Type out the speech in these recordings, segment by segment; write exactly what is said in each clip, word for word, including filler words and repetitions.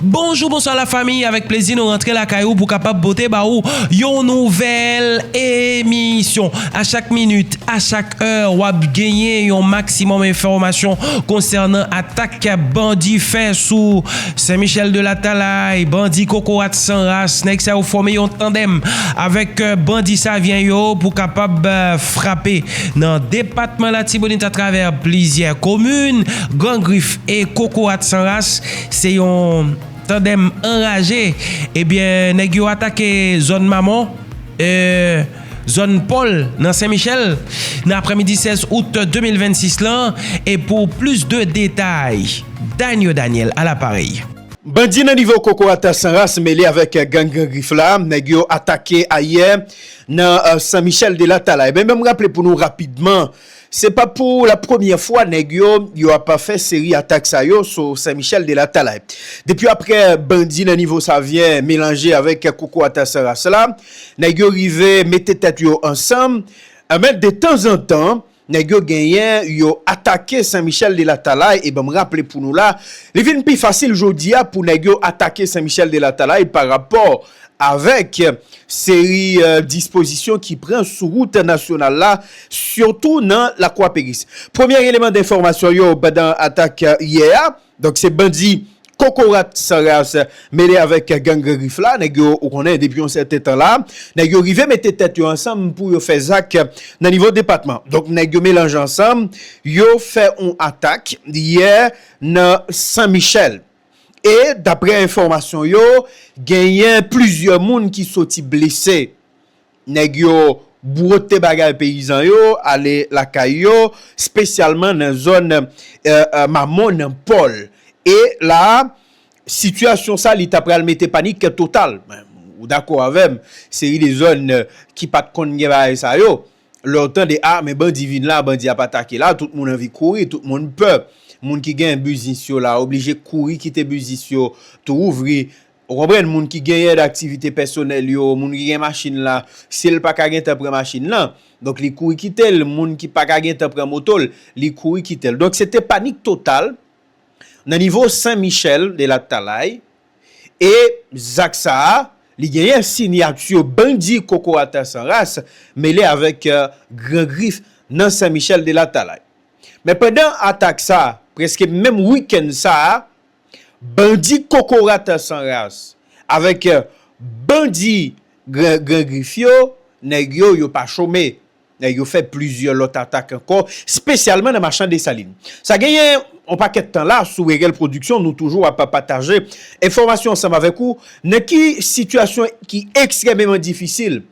Bonjou, bonswa lafanmi, avèk plezi nou rantre lakay ou pou kapab pote ba ou yon nouvèl emisyon. A chak minit, a chak è, w ap genyen yon maksimòm enfòmasyon konsènan atak bandi fè sou Sen Michèl de Latalay, bandi Kokorat San Ras. Nèg sa yo fòme yon tandèm avèk, eh, bandi Savyen yo pou kapab, eh, frape nan depatman Latibonit atravè plizyè komin. Gran Grif e Kokorat San Ras, se yon tandèm anraje. Ebyen, nèg yo atake zòn Mamon, eh, zòn Pòl nan Sen Michèl, nan aprèmidi sèz out de mil vennsis lan. E pou plis de detay, Daniel Daniel alaparèy. Bandi nan nivo Kokorat San Ras mele avèk gang Gran Grif la, nèg yo atake ayè nan, eh, Sen Michèl de Latalay. Men, men m raple pou nou rapidman, se pa pou la premyè fwa nèg yo, yo ap fè seri atak sa yo sou Sen Michèl de Latalay. Depi aprè bandi nan nivo Savyen melanje avèk Kokorat San Ras la, nèg yo rive mete tèt yo ansanm. Enben, detanzantan, nèg yo genyen, yo atake Sen Michèl de Latalay. E ban m raple pou nou la, li vin pi fasil jodi a pou nèg yo atake Sen Michèl de Latalay pa rapò avèk seri, eh, dispozisyon ki pran sou wout nasyonal la, sitou nan Lakwa Peris. Premye eleman denfòmasyon yo pandan atak, eh, yè a, donk se bandi Kokorat San Ras mele avèk gang Gran Grif la. Nèg yo, ou konnen, depi yon sèten tan la, nèg yo rive mete tèt yo ansanm pou yo fè zak nan nivo depatman. Donk, nèg yo melanje ansanm, yo fè yon atak yè nan Sen Michèl. E, daprè enfòmasyon yo, genyen plizyè moun ki soti blese. Nèg yo bwote bagay peyizan yo, ale lakay yo, espesyalman nan zòn, eh, eh, Mamon, nan Pòl. E la, sitiyasyon sa, li ta pral mete panik total. Men, ou dakò avè m, seri de zòn, eh, ki pa t konn gen bagay sa yo. Lè w tande, a, men bandi vin la, bandi ap atake la, tout moun anvi kouri, tout moun pè. Moun ki gen biznis yo la, oblije kouri kite biznis yo, tou ouvri. Ou konprann, moun ki genyen aktivite pèsonèl yo, moun ki gen machin la, si l pa ka gentan pran machin lan, donk li kouri kite l, moun ki pa ka gentan pran moto l, li kouri kite l. Donk se te panik total nan nivo Sen Michèl de Latalay, e zak sa a, li genyen siyati bandi Kokorat San Ras mele avèk, eh, Gran Grif nan Sen Michèl de Latalay. Men pandan atak sa, prèske menm wikenn sa a, bandi Kokorat San Ras avèk, eh, bandi Gran, Gran Grif yo, nèg yo, yo pa chome. Nèg yo fè plizyè lòt atak ankò, espesyalman nan Machan Desalin. Sa genyen yon pakèt tan la, sou Erel Production, nou toujou ap pataje enfòmasyon ansanm avèk ou, nan ki sitiyasyon ki ekstrèmeman difisil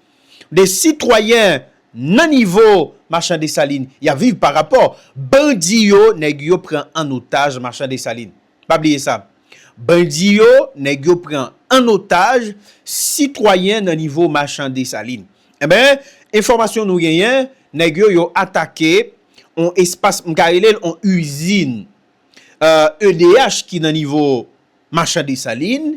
de sitwayen nan nivo Machan Desalin y ap viv pa rapò bandi yo, nèg yo pran an otaj Machan Desalin. Pa bliye sa. Bandi yo, nèg yo pran an otaj sitwayen nan nivo Machan Desalin. Enben, enfòmasyon nou genyen, nèg yo, yo atake yon espas, m ka rele l yon izin, eh, E D H ki nan nivo Machan Desalin,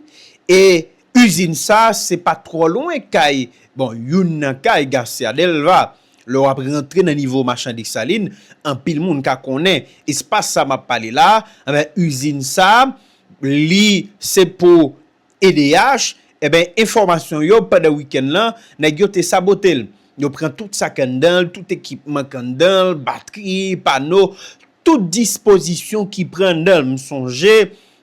e izin sa, se pa twò lwen kay, bon, youn nan kay Garcia Delva. Lè w ap rantre nan nivo Machan Desalin, anpil moun ka konnen espas sa m ap pale la, enben, izin sa, li se pou E D H, enben, enfòmasyon yo pandan wikenn lan, nèg yo te sabote l. Yo pran tout sa k anndan l, tout ekipman k anndan l, batri, pano, tout dispozisyon ki pran anndan l. M sonje,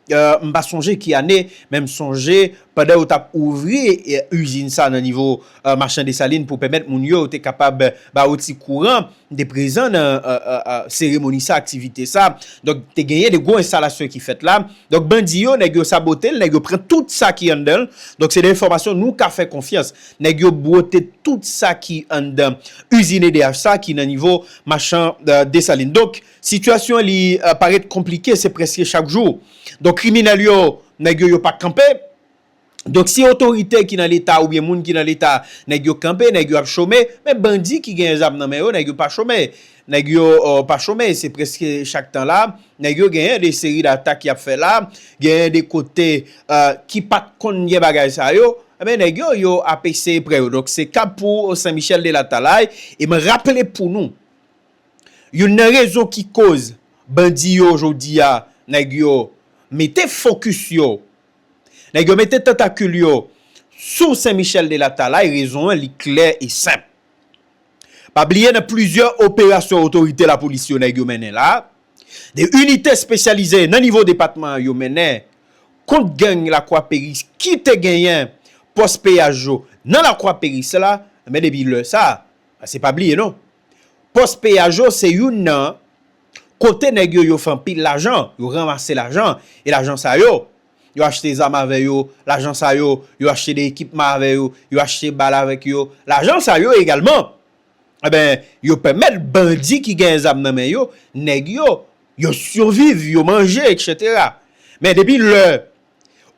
eh, m pa sonje ki ane, men m sonje pandan yo t ap ouvri, eh, izin sa nan nivo, eh, Machan Desalin pou pèmèt moun yo, yo te kapab, eh, ba yo ti kouran, m te prezan nan, eh, eh, eh, seremoni sa, aktivite sa. Donk, te genyen de gwo enstalasyon ki fèt la. Donk, bandi yo, nèg yo sabote l, nèg yo pran tout sa ki anndan l. Donk, se de enfòmasyon nou ka fè konfyans. Nèg yo bwote tout sa ki anndan izin E D H sa ki nan nivo Machan, eh, Desalin. Donk, sitiyasyon an, li, eh, parèt konplike, se prèske chak jou. Donk, kriminèl yo, nèg yo, yo pa kanpe. Donk, si otorite ki nan Leta oubyen moun ki nan Leta, nèg yo kanpe, nèg yo ap chome, men bandi ki gen zam nan men yo, nèg yo pa chome. Nèg yo, eh, pa chome, se prèske chak tan la. Nèg yo genyen de seri datak y ap fè la, genyen de kote, eh, ki pa t konn gen bagay sa yo. Enben, nèg yo, yo ap eseye pran yo. Donk, se ka pou Sen Michèl de Latalay. E mwen raple pou nou, youn nan rezon ki koz bandi yo jodi a, nèg yo mete fokis yo Nèg yo mete tantakil yo sou Sen Michèl de Latalay, rezon an li klè e senp. Pa bliye nan plizyè operasyon otorite lapolis yo nèg yo mennen la, de inite espesyalize nan nivo depatman yo mennen kont gang Lakwa Peris ki te genyen pòs peyaj yo nan Lakwa Peris la, men depi lè sa, paske pa bliye non, pòs peyaj yo se youn nan kote nèg yo, yo fè anpil lajan, yo ranmase lajan, e lajan sa yo, yo achte zam avè yo, lajan sa yo, yo achte de ekipman avè yo, yo achte bal avèk yo, lajan sa yo egalman, enben, yo pèmèt bandi ki gen zam nan men yo, nèg yo, yo siviv, yo manje, etsetera. Men depi lè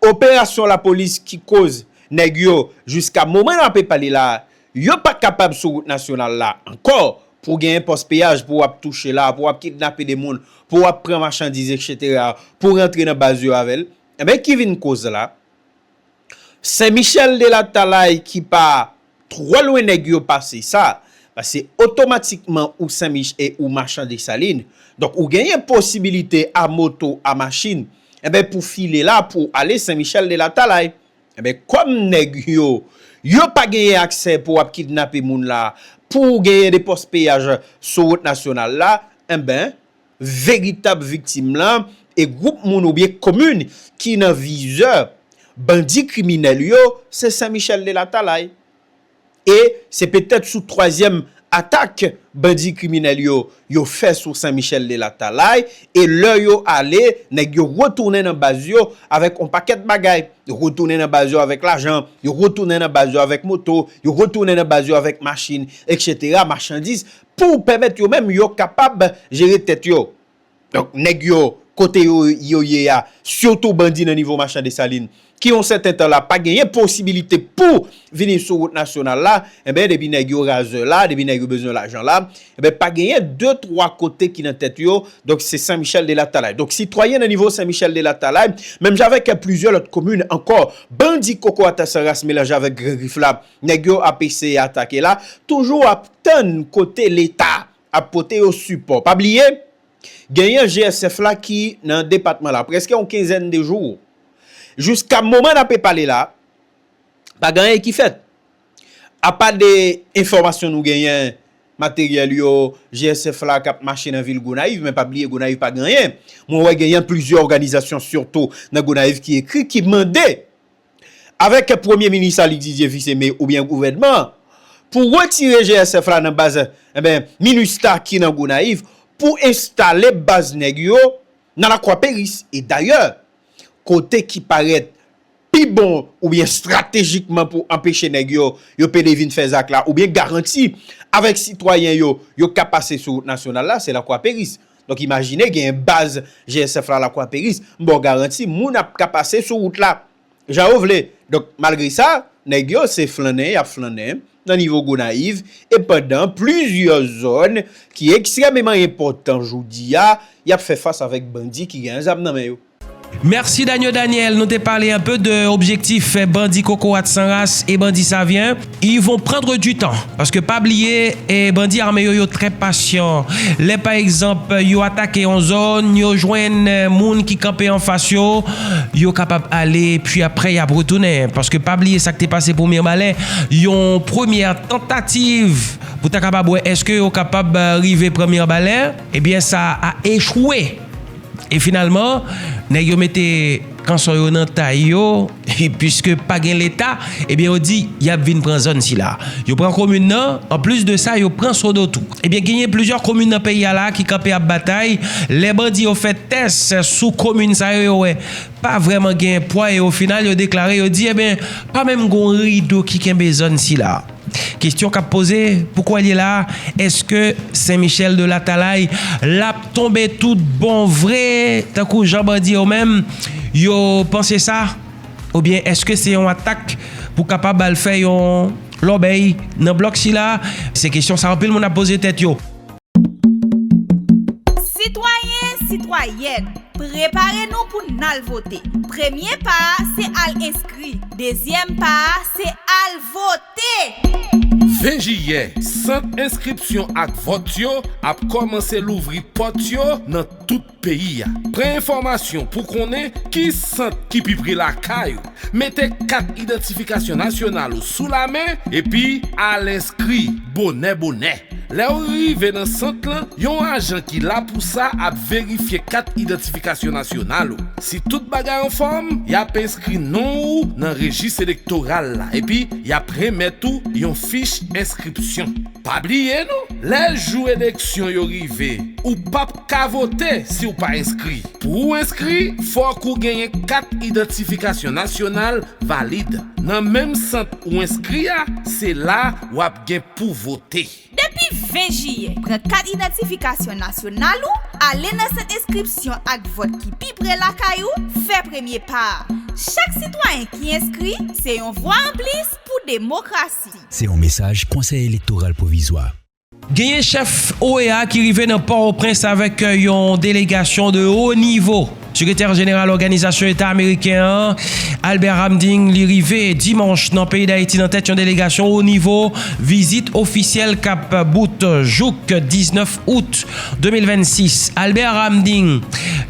operasyon lapolis ki koz nèg yo, jiska moman n ape pale la, yo pa kapab sou wout nasyonal la ankò pou genyen pòs peyaj, pou w ap touche la, pou w ap kidnape de moun, pou w ap pran machandiz, etsetera, pou w rantre nan baz yo avè l. Enben, ki vin koz la? Sen Michèl de Latalay ki pa twò lwen nèg yo pase sa, paske otomatikman ou Sen Mich e ou machan Desalin, donk ou genyen posibilite a moto, a machin, enben pou file la, pou ale Sen Michèl de Latalay. Enben, kòm nèg yo, yo pa genyen aksè pou w ap kidnape moun la, pou w genyen de pòs peyaj sou wout nasyonal la, enben, veritab viktim lan e gwoup moun oubyen komin ki nan vizè bandi kriminèl yo, se Sen Michèl de Latalay. E se petèt sou twazyèm atak bandi kriminèl yo, yo fè sou Sen Michèl de Latalay, e lè yo ale, nèg yo retounen nan baz yo avèk yon pakèt bagay. Yo retounen nan baz yo avèk lajan, yo retounen nan baz yo avèk moto, yo retounen nan baz yo avèk machin, etsetera, machandiz, pou pèmèt yo menm yo kapab jere tèt yo. Donk, nèg yo, kote yo, yo ye a, sitou bandi nan nivo machan Desalin, ki yon sèten tan la pa genyen posibilite pou vini sou wout nasyonal la, enben, depi nèg yo razè la, depi nèg yo bezwen lajan la, enben, pa genyen de, twa kote ki nan tèt yo, donk se Sen Michèl de Latalay. Donk, sitwayen nan nivo Sen Michèl de Latalay, menm jan avèk plizyè lòt komin ankò, bandi Kokorat San Ras melanje avèk Gran Grif la, nèg yo ap eseye atake la, toujou ap tann kote Leta ap pote yo sipò. Pa bliye, genyen G S F la ki nan depatman la, prèske yon kenzèn de jou. Jiska moman n ape pale la, pa gen anyen ki fèt. Apa de enfòmasyon nou genyen, materyèl yo, G S F la k ap mache nan vil Gonayiv, men pa bliye Gonayiv pa gen anyen. Mwen wè genyen plizyè òganizasyon, sitou nan Gonayiv, ki ekri, ki mande avèk Premye Minis Alix Didier Fils-Aimé oubyen gouvènman, pou retire G S F la nan baz, enben, minista ki nan Gonayiv, pou enstale baz nèg yo nan Lakwa Peris. E dayè, kote ki parèt pi bon oubyen estratejikman pou anpeche nèg yo, yo pede vin fè zak la, oubyen garanti avèk sitwayen yo, yo ka pase sou wout nasyonal la, se Lakwa Peris. Donk, imajine genyen baz G S F la Lakwa Peris, m ba w garanti, moun ap ka pase sou wout la jan yo vle. Donk, malgre sa, nèg yo se flannen y ap flannen nan nivo Gonayiv, e pandan plizyè zòn ki ekstrèmeman enpòtan jodi a, y ap fè fas avèk bandi ki gen zam nan men yo. Merci Daniel Daniel, nou te pale un peu de objektif bandi Kokorat San Ras e bandi Savyen. Ils vont prendre du temps. Paske pa bliye, e bandi ame yo, yo trè pasyan. Lè pa egzanp, yo atake yon zòn, yo jwenn, eh, moun ki kanpe anfas yo, yo kapab ale, pi apre y ap retounen. Paske pa bliye sa k te pase pou Mirbalè, yon premyè tantativ pou ta kapab wè èske yo kapab, eh, rive pran Mirbalè, ebyen sa a echwe. E finalman, nèg yo mete kanson yo nan tay yo, piske pa gen Leta, ebyen yo di y ap vin pran zòn sila. Yo pran komin nan, anplis de sa, yo pran Sodo tou. Ebyen genyen plizyè komin nan peyi a la ki kanpe ap batay, lè bandi yo fè tès sou komin sa yo, yo wè pa vrèman gen pwa e o final yo deklare, yo di, ebyen, pa menm gon rido ki kenbe zòn sila. Kesyon k ap poze, poukwa l ye la? Èske Sen Michèl de Latalay l ap tonbe tout bon vre, tankou jan bandi yo menm yo panse sa? Oubyen èske se yon atak pou kapab al fè yon lòbèy nan blòk sila? Se kesyon sa anpil moun ap poze tèt yo. Sitwayen, sitwayèn, prepare nou pou n al vote. Premye pa a se al enskri. Dezyèm pa a se al vote! Ven jiyè, sant enskripsyon ak vòt yo ap kòmanse louvri pòt yo nan tout peyi a. Pran enfòmasyon pou konnen ki sant ki pi pre lakay ou. Mete kat idantifikasyon nasyonal ou sou lamen, epi al enskri bonè bonè. Lè w rive nan sant lan, yon ajan ki la pou sa ap verifye kat idantifikasyon nasyonal ou. Si tout bagay anfòm, y ap enskri non ou nan rejis elektoral la, epi y ap renmèt ou yon fich enskripsyon. Pa bliye non, lè jou eleksyon yo rive, ou p ap ka vote si w pa enskri. Pou w enskri, fòk ou genyen kat idantifikasyon nasyonal valid. Nan menm sant ou enskri a, se la w ap gen pou vote. Depi ven jiyè, pran kat idantifikasyon nasyonal ou, ale nan sant enskripsyon ak vòt ki pi pre lakay ou, fè premye pa a. Chak sitwayen ki enskri, se yon vwa anplis pou demokrasi. Se yon mesaj Konsèy Elektoral Pwovizwa. Genyen chèf O E A ki rive nan Pòtoprens avèk yon delegasyon de wo nivo. Sekretè jeneral Òganizasyon Eta Ameriken an, Albert Hamding, li rive dimanch nan peyi Dayiti nan tèt yon delegasyon wo nivo, vizit ofisyèl k ap bout jouk diznèf out de mil vennsis. Albert Hamding,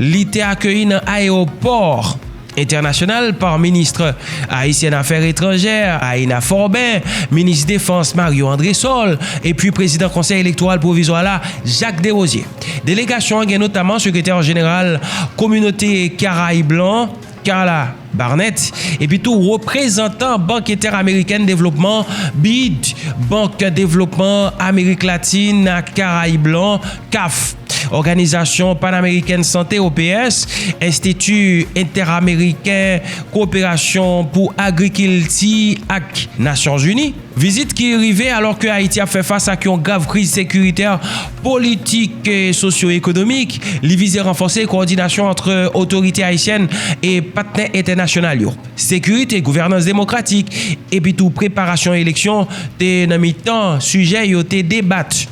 li te akeyi nan ayewopò entènasyonal pa minis ayisyèn afè etranjè, Aïna Forben, minis defans Mario Andrésol, epi prezidan Konsèy Elektoral Pwovizwa la, Jacques Desrosiers. Delegasyon an gen notaman sekretè jeneral Kominote Karayib lan, Carla Barnett, epi tou reprezantan Bank Entèramerikèn Devlopman, bid, Bank Devlopman Amerik Latin ak Karayib lan, kaf, Òganizasyon Panamerikèn Sante, O P S, Enstiti Entèameriken Koperasyon pou Agrikilti ak Nasyonzini. Vizit ki rive alòske Ayiti ap fè fas ak yon grav kriz sekiritè, politik e sosyo-ekonomik. Li vize ranfòse kowòdinasyon ant otorite ayisyèn e patnè entènasyonal yo. Sekirite, gouvènans demokratik, epi tou preparasyon eleksyon te nan mitan sijè yo te debat.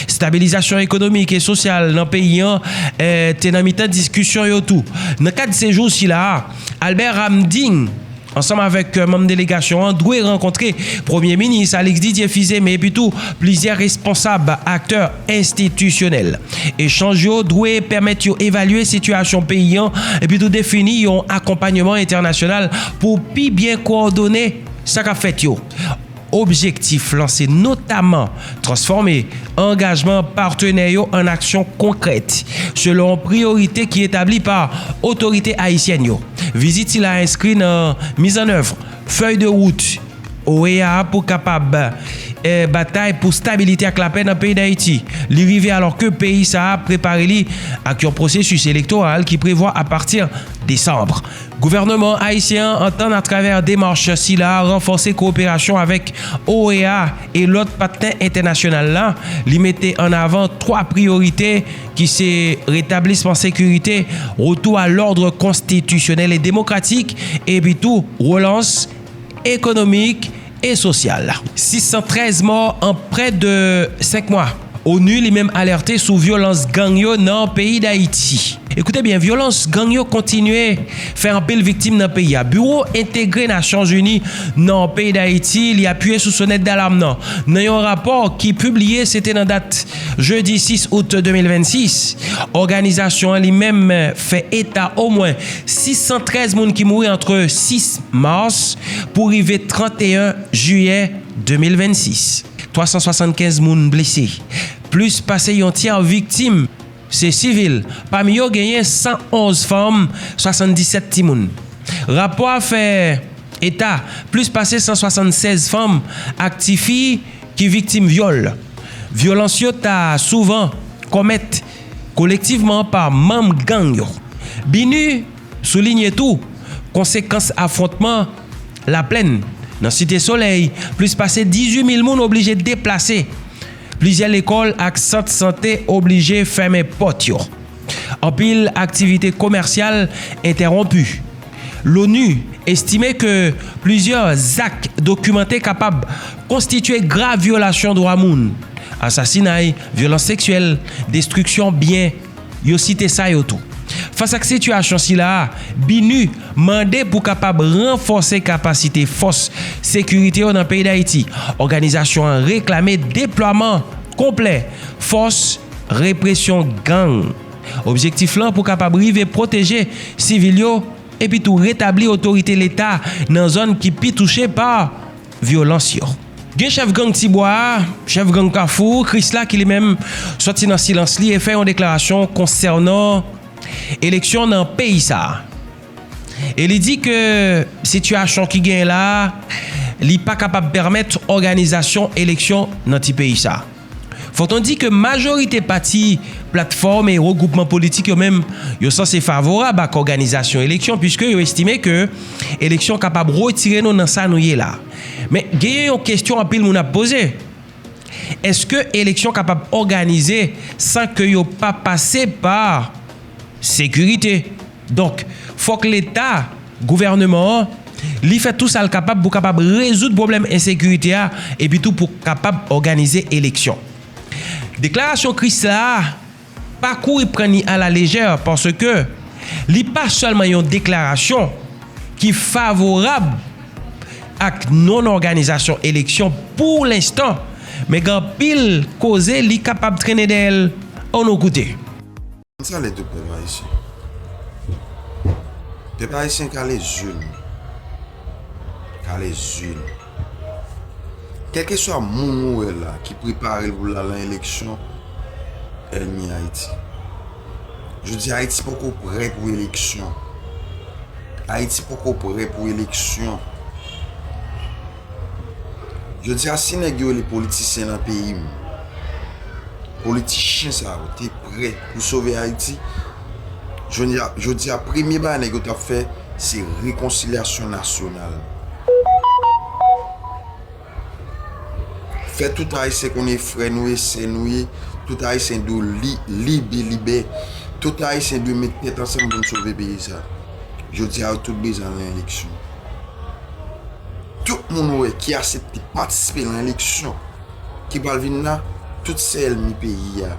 Stabilizasyon ekonomik e sosyal nan peyi an, eh, te nan mitan diskisyon yo tou. Nan kad sejou sila a, Albert Hamding, ansanm avèk, eh, manm delegasyon an, dwe rankontre Premye Minis Alex Didier Fils-Aimé epi tou plizyè responsab aktè enstitisyonèl. Echanj yo dwe pèmèt yo evalye sitiyasyon peyi an epi tou defini yon akonpayman entènasyonal pou pi byen kowòdone sa k ap fèt yo. Objektif lan se notaman transfòme angajman patnè yo an aksyon konkrèt, selon priyorite ki etabli pa otorite ayisyèn yo. Vizit sila enskri nan mizannèv fèy de wout O E A pou kapab, eh, batay pou stabilite ak lapè nan peyi Dayiti. Li rive alòske peyi sa a prepare li ak yon pwosesis elektoral ki prevwa apati desanm. Gouvènman ayisyen an antann atravè demach sila ranfòse kowoperasyon avèk O E A e lòt patnè entènasyonal la. Li mete an avan twa priyorite ki se retablisman sekirite, retou a lòd konstitisyonèl e demokratik, epi tou relans ekonomik e sosyal. Sis san trèz mò an prè de senk mwa. ONU li menm alète sou vyolans gang yo nan peyi Dayiti. Ekoute byen, vyolans gang yo kontinye fè anpil viktim nan peyi a. Biwo Entegre Nasyonzini nan peyi Dayiti, li apiye sou sonèt dalam nan. Nan yon rapò ki pibliye, se te nan dat jedi sis out de mil vennsis, òganizasyon an li menm fè eta omwen sis san trèz moun ki mouri ant sis mas pou rive tranteyen jiyè de mil vennsis. Twa san swasannkenz moun blese. Plis pase yon tyè viktim se sivil. Pami yo genyen san onz fanm, swasanndisèt timoun. Rapò a fè eta plis pase san swasannsèz fanm ak tifi ki viktim vyòl. Vyolans yo ta souvan kòmèt kolektivman pa manm gang yo. BINUH soulinye tou konsekans afwontman Laplèn. Nan Site Solèy, plis pase dizuit mil moun oblije deplase. Plizyè lekòl ak sant sante oblije fèmen pòt yo. Anpil aktivite komèsyal entèwonpi. L'ONU estime ke plizyè zak dokimante kapab konstitye grav vyolasyon dwa moun, asasinay, vyolans seksyèl, destriksyon byen, yo site sa yo tou. Fas ak sitiyasyon sila a, BINUH mande pou kapab ranfòse kapasite fòs sekirite yo nan peyi Dayiti. Òganizasyon an reklame deplwaman konplè fòs represyon gang. Objektif lan pou kapab rive pwoteje sivil yo epi tou retabli otorite Leta nan zòn ki pi touche pa vyolans yo. Gen chèf gang Tibwa a, chèf gang Kafou, Krisla ki li menm sòti nan silans li e fè yon deklarasyon konsènan eleksyon nan peyi sa a. E li di ke sitiyasyon ki genyen la a, li pa kapab pèmèt òganizasyon eleksyon nan ti peyi sa a. Fòk nou di ke majorite pati, platfòm e regwoupman politik yo menm, yo sanse favorab ak òganizasyon eleksyon, piske yo estime ke eleksyon kapab retire nou nan sa nou ye la. Men genyen yon kesyon anpil moun ap poze. Èske eleksyon kapab òganize san ke yo pa pase pa sekirite? Donk, fòk Leta, gouvèneman an, li fè tou sa l kapab pou kapab rezoud pwoblèm ensekirite a, epi tou pou kapab òganize eleksyon. Deklarasyon Krisla a pa kouri pran ni alalejè, paske li pa sèlman yon deklarasyon ki favorab ak non-òganizasyon eleksyon pou lenstan, men gen anpil koze li kapab trennen dèyè l. Ann nou koute. Sa lè tou pèp ayisyen. Pèp ayisyen kale zye nou. Kale zye nou. Kèlkeswa moun ou wè la ki prepare l pou l al nan eleksyon, ènmi Ayiti. Jodi a, Ayiti poko prè pou eleksyon. Ayiti poko prè pou eleksyon. Jodi a, si nèg yo rele politisyen nan peyi m, politichyen sa yo te prè pou sove Ayiti, jodi a, jodi a, premye bagay nèg yo t ap fè, se rekonsilyasyon nasyonal. Fè tout Ayisyen konnen e frè nou ye, sè nou ye. Tout Ayisyen dwe li, lib e libè. Tout Ayisyen dwe met tèt ansanm pou n sove peyi sa. Jodi a, yo tout bezwen al nan eleksyon. Tout moun ou wè ki aksepte patisipe nan eleksyon ki pral vin la, tout se ènmi peyi a.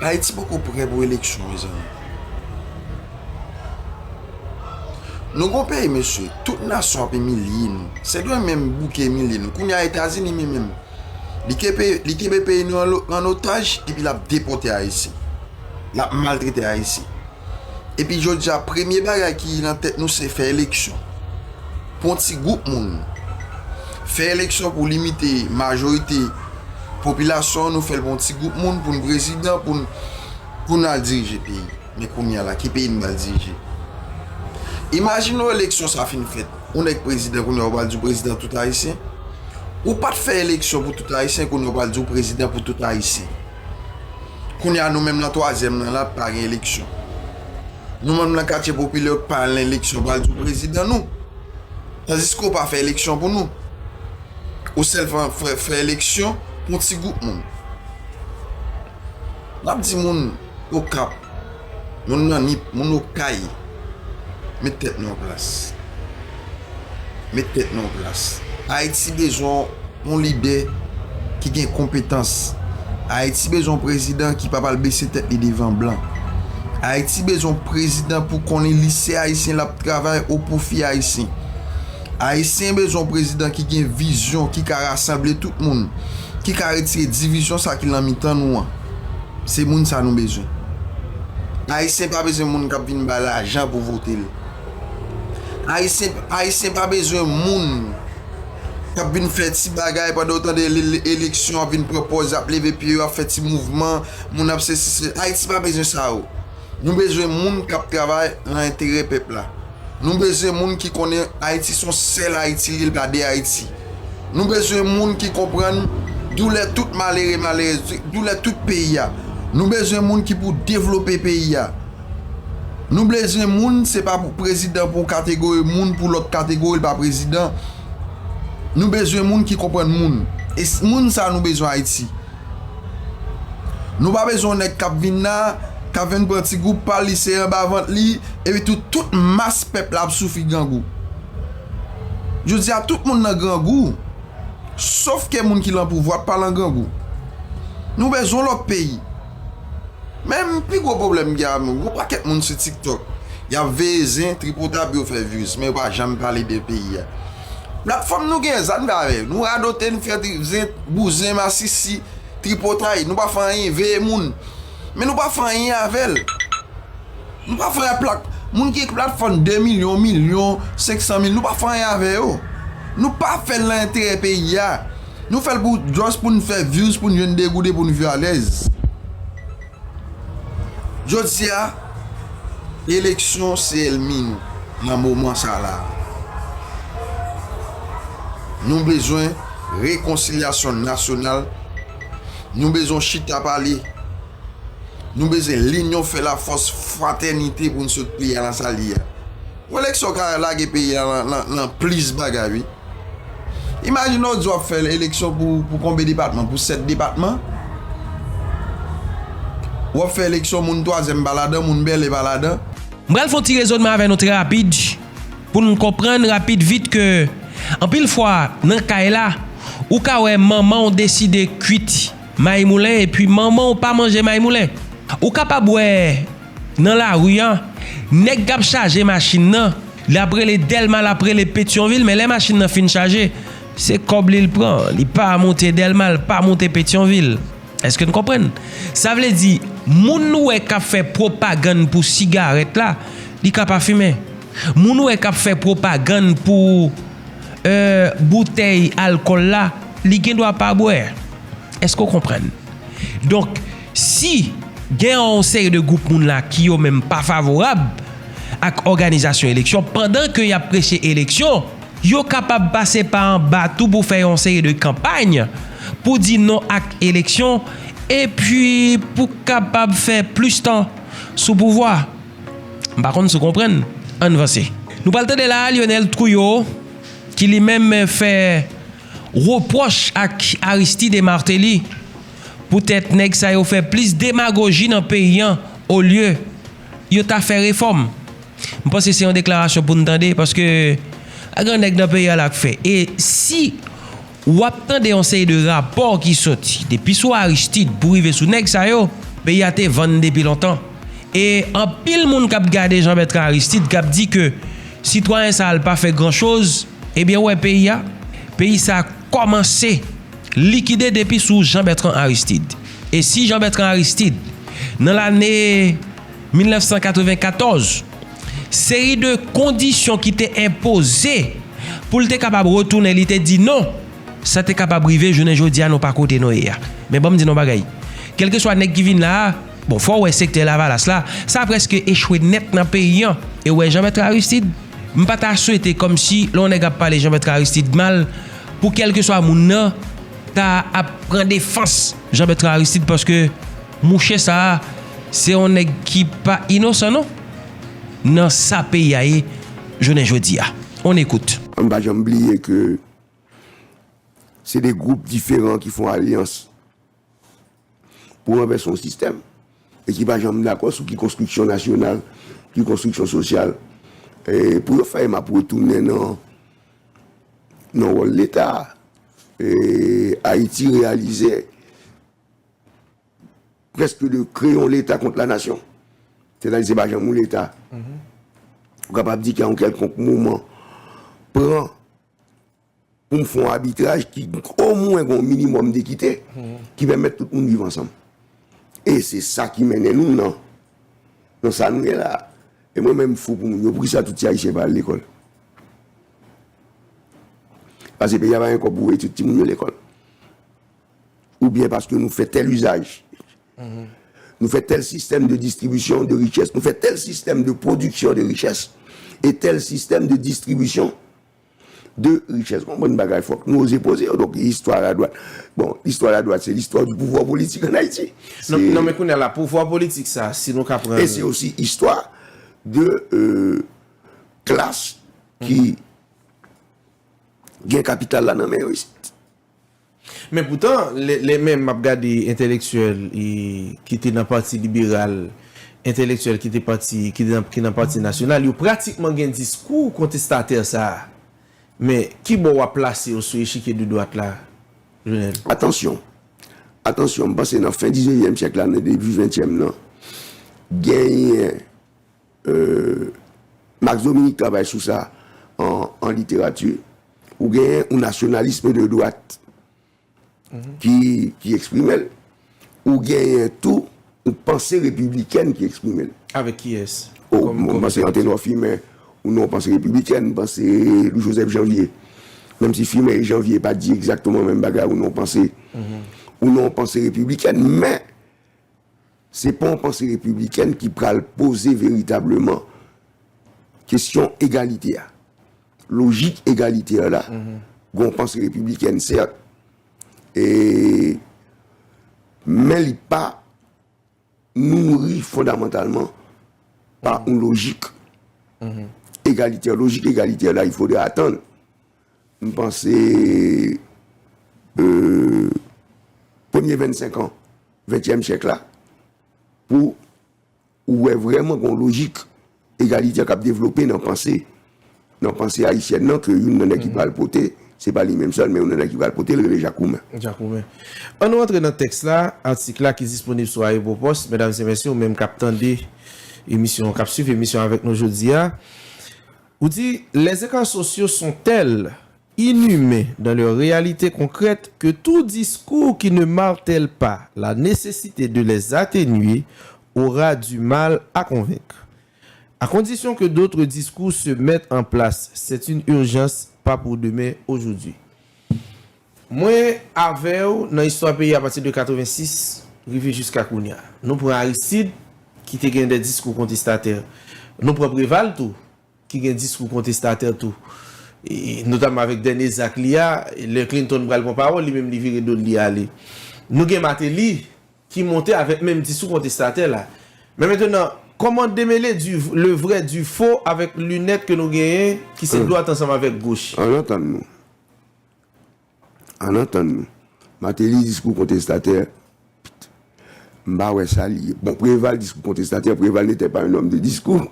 Ayiti poko prè pou eleksyon, mezanmi. Nou gon peyi, mesye, tout nasyon ap imilye nou. Sentdwa menm bouke imilye nou. Kounye a Etazini menm, menm. Li kenbe, li kenbe peyi nou an lo-, an otaj, epi l ap depòte Ayisyen. L ap maltrete Ayisyen. Epi jodi a, premye bagay ki nan tèt nou, se fè eleksyon. Pou yon ti gwoup moun. Fè eleksyon pou limite majorite popilasyon an, nou fè l pou yon ti gwoup moun, pou n prezidan, pou n, pou n al dirije peyi. Men kounye a la, ki peyi n pral dirije? Imajine w eleksyon sa fin fèt. Yon nèg prezidan, kounye a w pral di w prezidan tout Ayisyen. Ou pa t fè eleksyon pou tout Ayisyen, kounye a w pral di w prezidan pou tout Ayisyen. Kounye a nou menm nan twazyèm nan la, pa gen eleksyon. Nou menm nan katye popilè yo k pa al nan eleksyon, pral di w prezidan nou. Tandiske w pa fè eleksyon pou nou. Ou sèl fè, fè, fè eleksyon pou yon ti gwoup moun. N ap di moun Okap, moun nan Nip, moun Okay, met tèt nou an plas. Met tèt nou an plas. Ayiti bezwen yon lidè ki gen konpetans. Ayiti bezwen yon prezidan ki pa pral bese tèt li devan blan. Ayiti bezwen yon prezidan pou konnen li se Ayisyen, l ap travay o pwofi Ayisyen. Ayisyen bezwen yon prezidan ki gen vizyon, ki ka rasanble tout moun, ki ka retire divizyon sa ki nan mitan nou an. Se moun sa nou bezwen. Ayisyen pa bezwen moun k ap vin ba lajan pou vote l. Ayisyen, Ayisyen pa bezwen moun k ap vin fè ti bagay pandan w tande ele-, eleksyon, ap vin pran pòz, ap leve pye yo, ap fè ti mouvman, moun ap sesi, se, Ayiti pa bezwen sa yo. Nou bezwen moun k ap travay nan enterè pèp la. Nou bezwen moun ki konnen Ayiti se yon sèl Ayiti li ye, l pa de Ayiti. Nou bezwen moun ki konprann doulè tout malere, malerèz, doulè tout peyi a. Nou bezwen moun ki pou devlope peyi a. Nou bezwen moun, se pa pou prezidan pou yon kategori moun, pou lòt kategori, l pa prezidan. Nou bezwen moun ki konprann moun. E s-, moun sa nou bezwen Ayiti. Nou pa bezwen yon nèg k ap vin la, k ap vin pran ti gwoup pa l, li sere anba vant li, epi tou, tout mas pèp la ap soufri grangou. Jodi a, tout moun nan grangou, sof ke moun ki lan pouvwa pa lan grangou. Nou bezwen yon lòt peyi. Men pi gwo pwoblèm gen a, yon pakèt moun sou TikTok, y ap veye zen, tripotay pou yo fè views, men yo pa janm pale de peyi a. Platfòm nou gen, sa n fè avè l? Nou radote, n fè tri-, zen, bouzen, masisi, tripotay, nou pa fè anyen, veye moun. Men nou pa fè anyen avè l. Nou pa fè anyen ak plat-, moun ki gen platfòm de milyon, milyon, senk san mil, nou pa fè anyen avè yo. Nou pa fè l nan enterè peyi a. Nou fè l pou, just pou n fè views, pou n jwenn degouden, pou n viv alèz. Jodi a, eleksyon se ènmi nou nan moman sa la. Nou bezwen rekonsilyasyon nasyonal. Nou bezwen chita pale. Nou bezwen linyon fè lafòs, fratènite pou n sot peyi a nan sa l ye a. Yon eleksyon ka lage peyi a nan, nan, nan plis bagay, wi. Imajine w di w ap fè eleksyon pou, pou konbe depatman? Pou sèt depatman? W ap fè eleksyon, moun twazyèm pa ladan, moun bèlè pa ladan. M pral fè yon ti rezònman avè nou trè rapid, pou n konprann rapid vit ke anpil fwa nan kay la, ou ka wè manman w deside kwit may moulen epi manman w pa manje may moulen. Ou kapab wè nan lari a, nèg k ap chaje machin nan, l ap rele Dèlma, l ap rele Petyonvil, men lè machin nan fin chaje, se kòb li l pran, li pa monte Dèlma, l pa monte Petyonvil. Èske n konprann? Sa vle di, moun nou wè k ap fè pwopagann pou sigarèt la, li ka pa fimen. Moun nou wè k ap fè pwopagann pou, euh, boutèy alkòl la, li gen dwa pa bwè. Èske w konprann? Donk, si gen yon seri de gwoup moun la ki yo menm pa favorab ak òganizasyon eleksyon, pandan ke y ap preche eleksyon, yo kapab pase pa anba tou pou fè yon seri de kanpay pou di non ak eleksyon, epi pou kapab fè plis tan sou pouvwa. M pa konn si w konprann. Ann vanse. Nou pral tande la a Lionel Trouillot, ki li menm fè repwòch ak Aristide e Martelly, poutèt nèg sa yo fè plis demagoji nan peyi a, olye yo ta fè refòm. M panse se yon deklarasyon pou n tande, paske pa gen nèg nan peyi a la k fè. E si w ap tande yon seri de rapò ki soti, depi sou Aristide pou rive sou nèg sa yo, peyi a te vann depi lontan. E anpil moun k ap gade Jean Bertrand Aristide k ap di ke sitwayen sa a l pa fè gran choz, ebyen, w wè peyi a, peyi sa a kòmanse likide depi sou Jean Bertrand Aristide. E si Jean Bertrand Aristide, nan lane mil nèf san katrevenkatòz, seri de kondisyon ki te enpoze pou l te kapab retounen, li te di non, sa te kapab rive jounen jodi a, nou pa kote nou ye a. Men ban m di nou yon bagay. Kèlkeswa nèg ki vin la a, bon, fò w wè sektè Lavalas la, sa prèske echwe nèt nan peyi a. E w wè Jean Bertrand Aristide, m pa ta swete kòmsi lè yon nèg ap pale Jean Bertrand Aristide mal, pou kèlkeswa moun nan ta ap pran defans Jean Bertrand Aristide, paske mouche sa a, se yon nèg ki pa inosan non, nan sa peyi a ye jounen jodi a. On écoute. Ann pa janm bliye ke se de gwoup diferan ki fè yon alyans pou ranvèse yon sistèm e ki pa janm dakò sou ki konstriksyon nasyonal, ki konstriksyon sosyal, e pou yo fè m ap retounen nan, nan wòl Leta. E Ayiti reyalize prèske de kreye yon Leta kont la nasyon. Sètadi se pa janm yon Leta. Ou kapab di ki a yon kèlkonk moman pran pou m fè yon abitraj ki omwen gen yon minimòm dekite ki pèmèt tout moun viv ansanm. E se sa ki mennen nou nan, nan sa nou ye la. E mwen menm m fou pou moun yo. Poukisa tout ti Ayisyen pa al lekòl? Paske peyi a pa gen kòb pou voye tout timoun yo lekòl. Oubyen paske nou fè tèl izaj. Nou fè tèl sistèm de distribisyon de richès, nou fè tèl sistèm de pwodiksyon de richès e tèl sistèm de distribisyon de richès. Konprann bagay, fòk nou oze poze yo. Donk, istwa ladwat. Bon, istwa ladwat, se l'histoire du pouvoir politique en Haïti. Non, non, men kounye a la, pouvwa politik sa, si nou ka pran. E se osi istwa de, euh, klas ki gen kapital la nan men yo isit. Men poutan, lè, lè menm m ap gade entèlektyèl, e, ki te nan Pati Liberal, entèlektyèl ki te pati, ki te nan, ki nan Pati Nasyonal, yo pratikman gen diskou kontestatè sa a. Men, ki bò w ap plase yo sou echikye de dwat la, Jonel? Atansyon. Atansyon, m panse nan fen diznevyèm syèk la, nan debi ventyèm nan, genyen, euh, Max Dominique travay sou sa an, an literati, ou genyen yon nasyonalism de dwat ki, ki eksprime l, ou genyen tou yon panse repiblikèn ki eksprime l. Avèk kiyès? Oh, kòm, bon, kòm mwen panse Antenor Firmin, ou nan yon panse repiblikèn, m panse Louis Joseph Janvier. Menm si Firmin e Janvier pa di egzakteman menm bagay, ou nan yon panse, ou nan yon panse repiblikèn, men se pa yon panse repiblikèn ki pral poze veritableman kesyon egalite a. Lojik egalite a la, gen yon panse repiblikèn, sèt, e, men li pa nouri fondamantalman pa yon lojik egalitè. Lojik egalitè la, il faudra attendre, m panse, euh, premye vennsenk an ventyèm syèk la, pou ou wè vrèman gen yon lojik egalitè k ap devlope nan panse, nan panse ayisyèn nan, ke youn nan nèg ki pral pote, se pa li menm sèl, men youn nan nèg ki pral pote l rele Jakoumen. Jakoumen. Ann nou antre nan tèks la, atik la ki disponib sou Aéropos, medam e mesye, ou menm k ap tande emisyon, k ap swiv emisyon avèk nou jodi a. Ou di, les écarts sociaux sont tels, inhumains dans leur réalité concrète, que tout discours qui ne martèle pas la nécessité de les atténuer aura du mal à convaincre. À condition que d'autres discours se mettent en place, c'est une urgence, pas pour demain, aujourd'hui. Mwen avè w nan istwa peyi a pati de katrevensis rive jiska kounye a. Nou pran Aristide, ki te gen de diskou kontestatè. Nou pran Preval tou, ki gen diskou kontestatè tou. E, notamman avèk dènye zak li a, lè Clinton pral pran pawòl, li menm li vire do l, li ale. Nou gen Martelly, ki monte avèk menm diskou kontestatè la. Men mentenan, kòman demele du, le vrai du faux avèk linèt ke nou genyen, ki se dwat ansanm avèk goch? Ann antann nou. Ann antann nou. Martelly diskou kontestatè, m pa wè sa li ye. Bon, Preval diskou kontestatè, Preval n'était pas un homme de discours.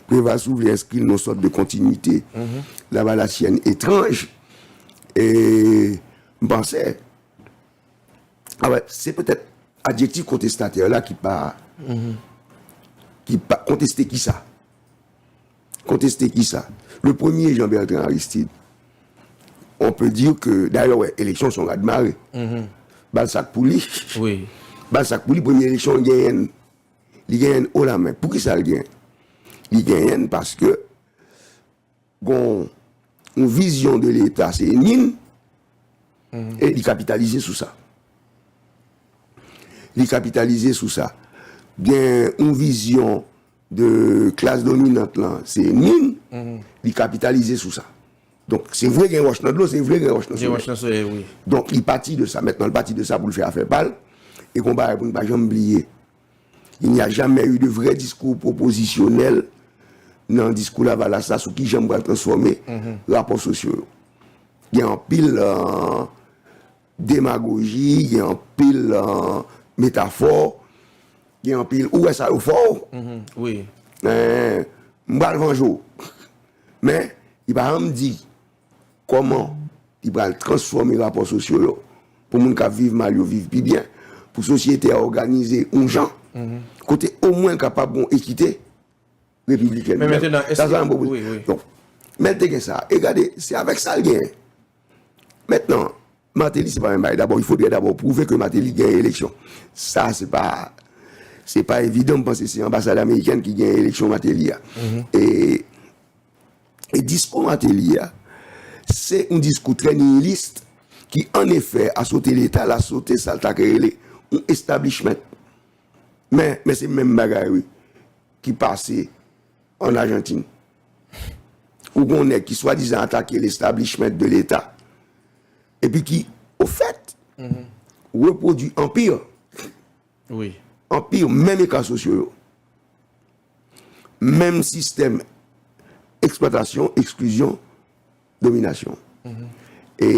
Preval, si w vle, enskri l nan yon sòt de kontinite. Lavalasyèn etranj. E m panse, a wè, se petèt adjektif kontestatè la ki pa, ki pa konteste kisa? Konteste kisa? Le premier, Jean-Bertrand Aristide, on peut dire que, dayè, wè, eleksyon se yon radmare. Balsak pou li. Wi. Balsak pou li, premye eleksyon, li genyen l. Li genyen l haut la main. Poukisa l genyen l? Li genyen l paske gon yon vizyon de Leta, se enmi n, e li kapitalize sou sa. Li kapitalize sou sa. Gen yon vizyon de klas dominant lan, se enmi n, li kapitalize sou sa. Donk, se vre gen wòch nan dlo, se vre gen wòch nan solèy. Gen wòch nan solèy, wi. Donk, li pati de sa. Mentnan, li pati de sa pou l fè afè pa l. E gon bagay pou n pa janm bliye. Il n'y a jamais eu de vrai discours proposisyonèl nan diskou Lavalas la sou kijan m pral transfòme rapò sosyo yo. Gen anpil, euh, demagoji, gen anpil, euh, metafò, gen anpil, ou wè sa yo fò w. Wi. Eh, m pral vanje w. Men, li pa janm di kòman li pral transfòme rapò sosyo yo pou moun k ap viv mal yo viv pi byen, pou sosyete a òganize yon jan, kote omwen l kapab gon ekite repiblikèn. Men mentnan, èske... Sa, sa m pwopoze. Wi, wi. Donk, men l te gen sa. E gade, se avèk sa l genyen. Mentnan, Martelly, se pa menm bagay. Dabò, il faudrait d'abord prouver que Martelly genyen eleksyon. Sa, se pa, se pa evidan, m panse se anbasad amerikèn ki genyen eleksyon Martelly a. E E diskou Martelly a, se yon diskou trè niyilis ki, an efè, a sote Leta, l a sote sa l ta ka rele yon establishment. Men, men se menm bagay, wi, ki pase an Ajantin. Ou gon nèg ki swadizan atake l establishment de Leta, epi ki, ofèt, repwodui anpi, wi, anpi menm eka sosyo yo. Menm sistèm eksplwatasyon, eksklizyon, dominasyon. E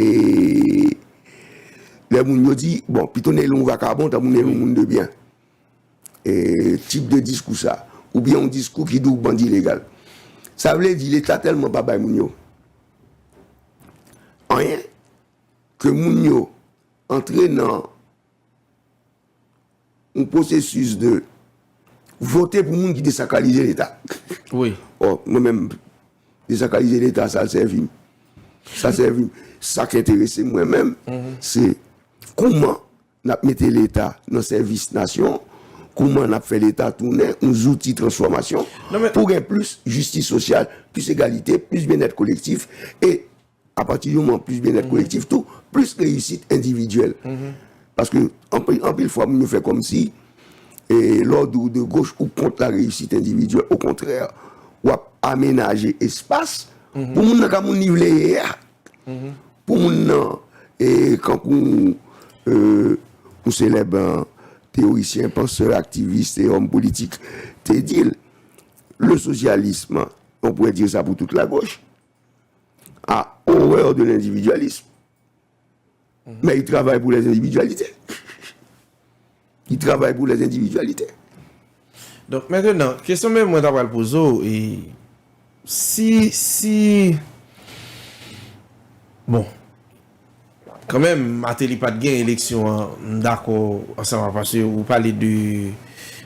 lè moun yo di, bon, pito n ele yon vakabon, tanpri n ele yon moun de byen. E tip de diskou sa, oubyen yon diskou ki di w bandi ilegal. Sa vle di Leta tèlman pa bay moun yo anyen, ke moun yo antre nan yon pwosesis de vote pou moun ki desakralize Leta. Wi. Ò, mwen menm, desakralize Leta, sa l sèvi m. Sa sèvi m. Sa k enterese m mwen menm, se kouman n ap mete Leta nan sèvis nasyon, kouman n ap fè Leta tounen yon zouti transfòmasyon pou gen plis jistis sosyal, plis egalite, plis byennèt kolektif, e apati di moman plis byennèt kolektif tou, plis reyisit endividyèl. Paske anpil, anpil fwa, moun yo fè kòmsi, e lè w di w de goch, ou kont la reyisit endividyèl. Okontrè, w ap amenaje espas pou moun nan ka moun li vle ye a. Pou moun nan, e kankou, e, yon selèb, e, teorisyen, pansè, aktivis e òm politik te di l, le socialisme, on pourrait dire ça pour toute la gauche, a horreur de l'individualisme. Mais il travaille pour les individualités. Il travaille pour les individualités. Donk, mentenan, kesyon menm mwen ta pral poze w, e si, si, bon, kanmenm, Martelly pa t gen eleksyon an, m dakò ansanm ak, paske ou pale de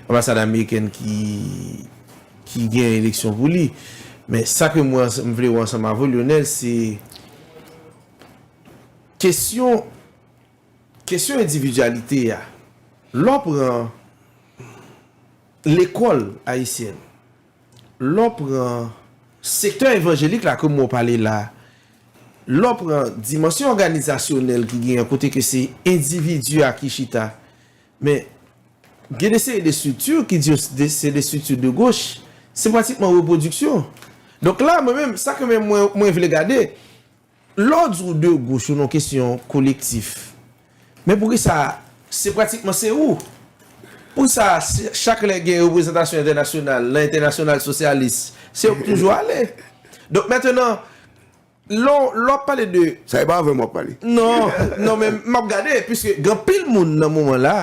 anbasad amerikèn ki, ki gen eleksyon pou li. Men sa ke mwen, m vle wè ansanm avè w, Lionel, se kesyon, kesyon endividyalite a. Lè w pran lekòl ayisyèn, lè w pran sektè evanjelik la ke m wè w pale la, lè w pran dimansyon òganizasyonèl ki genyen kote ke se endividi a ki chita, men gen de seri de estrikti ki di yo se de, se de estrikti de goch, se pratikman repwodiksyon. Donk la, mwen menm, sa ke menm mwen, mwen vle gade, lè w di w de goch ou nan kesyon kolektif, men poukisa se pratikman se ou? Poukisa se, chak lè gen reprezantasyon entènasyonal, nan entènasyonal sosyalis, se yo k toujou ale? Donk, mentenan, lè w, lè w ap pale de Sa e pa avè m w ap pale. Non, non, men m ap gade, piske gen anpil moun nan moman la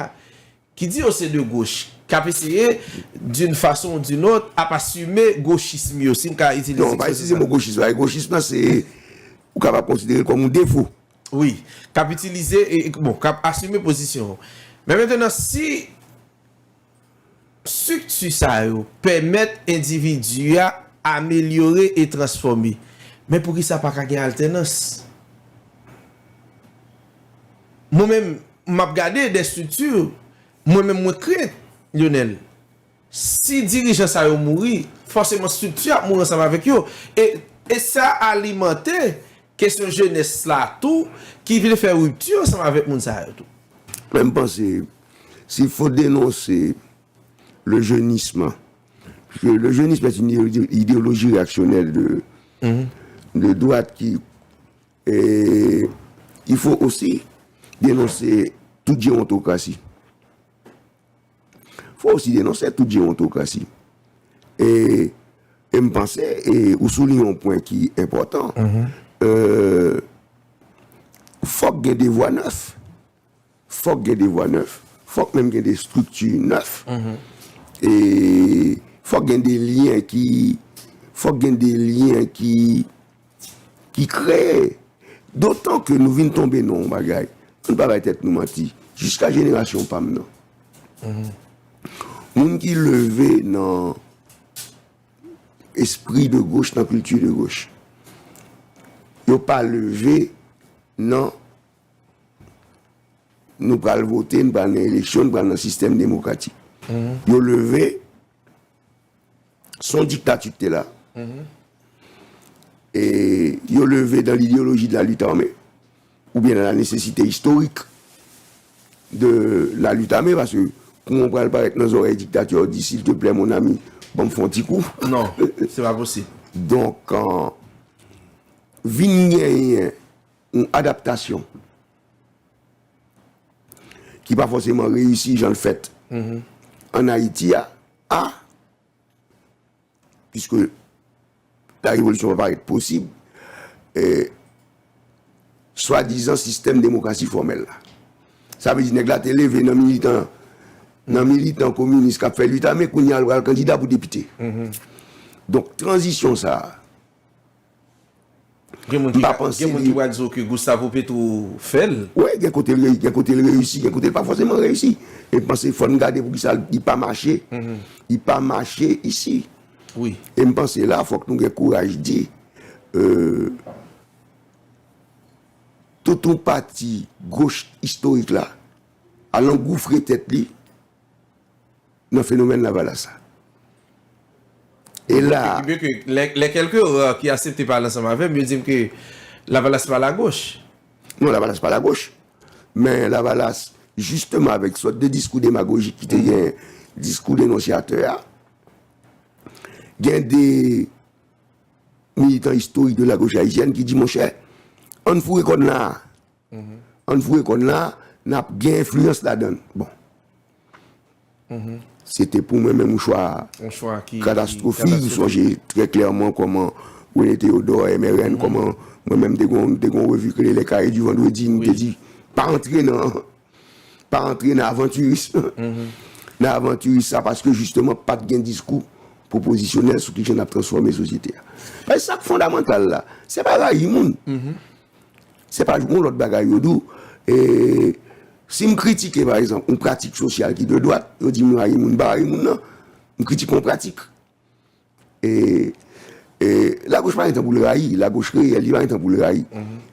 ki di yo se de goch, k ap eseye, d'une façon ou d'une autre, ap asime gochism yo, si m ka itilize Non, pa itilize mo gochism, paske gochism nan se, ou kapab konsidere l kòm yon defo. Wi, k ap itilize, e, e, bon, k ap asime pozisyon yo. Men mentenan, si estrikti sa yo pèmèt endividi a amelyore e transfòme, men poukisa pa ka gen altènans? Mwen menm, m ap gade de estrikti, mwen menm mwen krent, Lionel. Si dirijan sa yo mouri, fòseman estrikti ap mouri ansanm avèk yo. E, e sa alimante kesyon jenès la tou, ki vle fè ripti ansanm avèk moun sa yo tou. Men m panse, si fò denonse le jeunisme, parce que le jeunisme est une idéologie, idéologie réactionnaire de, de droite qui, et il faut aussi dénoncer toute gérontocratie. Fò osi denonse tout jewontokrasi. E, e m panse, e, ou souliye yon pwen ki enpòtan. E, fòk gen de vwa nèf. Fòk gen de vwa nèf. Fòk menm gen de estrikti nèf. E fòk gen de lyen ki, fòk gen de lyen ki, ki kreye. Dotan ke nou vin tonbe nan yon bagay, ann pa bay tèt nou manti, jiska jenerasyon pa m nan. Moun ki leve nan espri de goch, nan kilti de goch, yo pa leve nan nou pral vote, nou pral nan eleksyon, nou pral nan sistèm demokratik. Yo leve, se yon diktati ki te la. E yo leve dans l'idéologie de la lutte armée, oubyen dans la nécessité historique de la lutte armée, paske kouman w pral parèt nan zòrèy diktati a, w di, silteplè, mon ami, ban m fè yon ti kou. Non, se pa posib. Donk, euh, vin genyen yon adaptasyon ki pa fòseman reyisi jan l fèt ann Ayiti a, a, piske la revolisyon pa parèt posib, e, swadizan sistèm demokrasi fòmèl la. Sa vle di nèg la te leve nan militan, nan militan kominis k ap fè lit ame, kounye a l pral kandida pou depite. Donk, tranzisyon sa a, Gen moun ki, pa panse gen moun ki pral di w ke Gustavo Petro fè l. Wi, gen kote l reyisi, gen kote l pa fòseman reyisi. E m panse fò n gade poukisa li pa mache. Li pa mache isi. Wi. E m panse la, fòk nou gen kouraj di, euh, tout yon pati goch istorik la al angoufre tèt li nan fenomèn Lavalas la. E la, byen ke lè, lè kèlke ra ki aksepte pale ansanm avè m, yo di m ke Lavalas pa lagoch. Non, Lavalas pa lagoch. Men Lavalas, jisteman, avèk sòt de diskou demagojik ki te gen, diskou denonsyatè a, gen de militan istorik de la goch ayisyèn ki di, monchè, ann foure kòn la. Ann foure kòn la, n ap gen enfliyans ladan l. Bon. Se te pou mwen menm yon chwa katastwofik. M sonje trè klèman kòman René Théodore, M R N, kòman mwen menm te gon, te gon revi ki rele Les Cahiers du Vendredi, m te di, pa antre nan, pa antre nan avantiris. Nan avantiris sa, paske jisteman, pa t gen diskou pwopozisyonèl sou kijan n ap transfòme sosyete a. Paske sa k fondamantal la, se pa rayi moun. Se pa yon lòt bagay yo di w. E, si m kritike, pa egzanp, yon pratik sosyal ki de dwat, yo di m rayi moun, m pa rayi moun nan. M kritike yon pratik. E, e, lagoch pa gen tan pou l rayi, lagoch reyèl, li pa gen tan pou l rayi.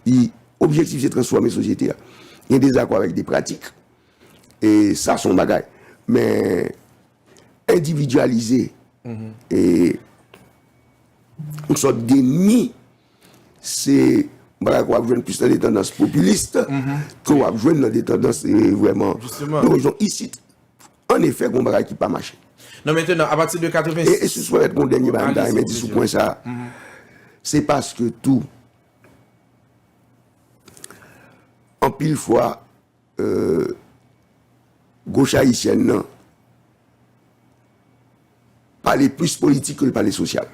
Li, objektif se transfòme sosyete a. Gen dezakò avèk de pratik. E sa se yon bagay. Men, endividyalize, e, yon sòt deni, se yon bagay ke w ap jwenn plis nan de tandans popilis ke w ap jwenn nan de tandans, e, vrèman. Jisteman. Donk, isit, an efè, gen yon bagay ki pa mache. Non, mentnan, apati de katreven, e, e si w pèmèt mwen yon dènye bagay m ta renmen di sou pwen sa a, se paske tou, anpil fwa, euh, goch ayisyèn nan pale plis politik ke l pale sosyal.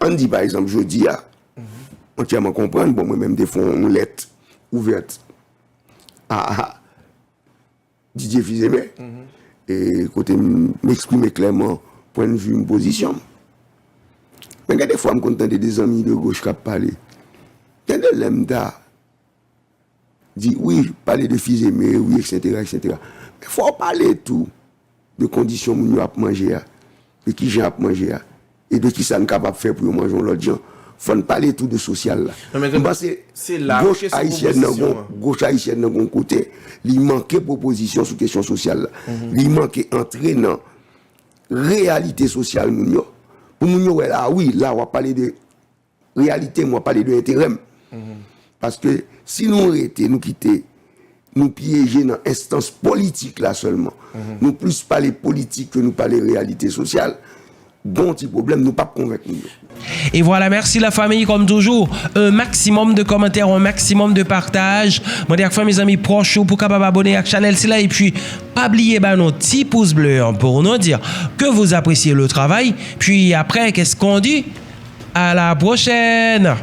Ann di, pa egzanp, jodi a, m antyèman konprann, bon, mwen menm, m te fè yon lèt ouvèt a, a Didier Fils-Aimé, e kote m, m eksprime klèman pwennvi m, pozisyon m. Men gen de fwa, m konn tande de zanmi de goch k ap pale. Gen de lè m ta di, wi, pale de Fils-Aimé, wi, etsetera, etsetera. Men fò w pale tou de kondisyon moun yo ap manje a, de kijan y ap manje a, e de kisa n kapab fè pou yo manje yon lòt jan. Fò n pale tou de sosyal la. M panse goch ayisyèn nan gon, goch ayisyèn nan gon kote, li manke pwopozisyon sou kesyon sosyal la. Li manke antre nan reyalite sosyal moun yo. Pou moun yo wè la, wi, la w ap pale de reyalite m, w ap pale de enterè m. Paske si nou rete, nou kite, nou pyeje nan enstans politik la sèlman, nou plis pale politik ke nou pale reyalite sosyal, gon ti pwoblèm, nou p ap konvenk moun yo. Et voilà, merci la famille, comme toujours, un maximum de commentaires, un maximum de partage. Mwen di ak fanmi, zanmi, pwòch ou pou kapab abone ak chanèl sila, epi pa bliye ba nou ti pous ble an pou nou di ke vous appréciez le travail. Puis après, qu'est-ce qu'on dit? À la prochaine!